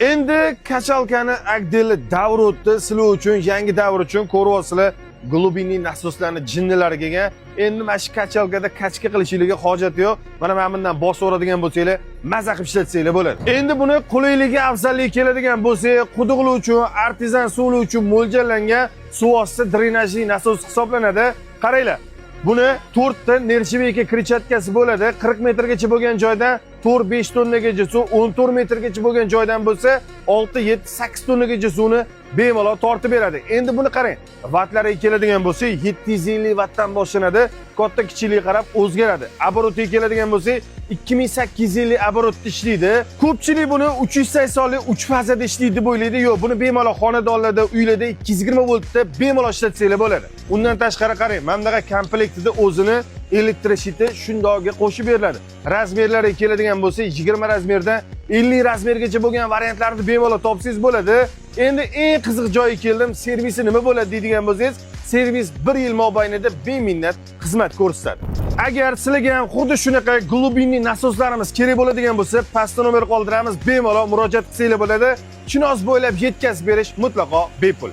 Endi качалка ni отдельно davr o'tdi. Sizlar uchun, yangi davr uchun ko'ryapsizlar, глубинный nasoslarni jinnilari kelgan. Endi mana shu качалка da качка qilishligiga hojat yo'q. Mana bundan bosib yuboradigan bo'lsanglar, maza qilib ishlatsanglar bo'ladi. Endi buni qulayligi, afzalligi keladigan bo'lsak, quduqlar uchun, artezan suvlar uchun mo'ljallangan suv osti drenajli nasos hisoblanadi. Qaranglar, buni to'rtta нержавейка крыльчатка si bo'ladi. 40 metrgacha bo'lgan joydan 4-5 tonnagacha suv, 14 metrgacha bo'lgan joydan bo'lsa 6, 7, 8 tonnagacha suvni bemalol tortib beradi. Endi buni qarang, vattlariga keladigan bo'lsak, 750 vatdan boshlanadi. Katta kichikligiga qarab o'zgaradi. Оборот iga keladigan bo'lsak, 2850 оборот da ishlaydi. Ko'pchilik buni 380lik 3 fazada ishlaydi deb o'ylaydi. Yo'q, buni bemalol xonadonlarda, uylarda 220 voltda bemalol ishlatsanglar bo'ladi. Undan tashqari qarang, mana bunaqa komplektida o'zini электрощит i shundoqga qo'shib beriladi. Размер lariga keladigan bo'lsak, 20 размер dan 50 размер gacha bo'lgan variantlarni bemalol topsangiz bo'ladi. Endi eng qiziq joyiga keldim. Servisi nima bo'ladi deydigan bo'lsangiz, servis 1 yil mobaynida beminnat xizmat ko'rsatadi. Agar sizlarga ham xuddi shunaqa глубинный nasoslarimiz kerak bo'ladigan bo'lsa, pastda nomer qoldiramiz, bemalol murojaat qilsanglar bo'ladi. Chinoz bo'ylab yetkazib berish mutlaqo bepul.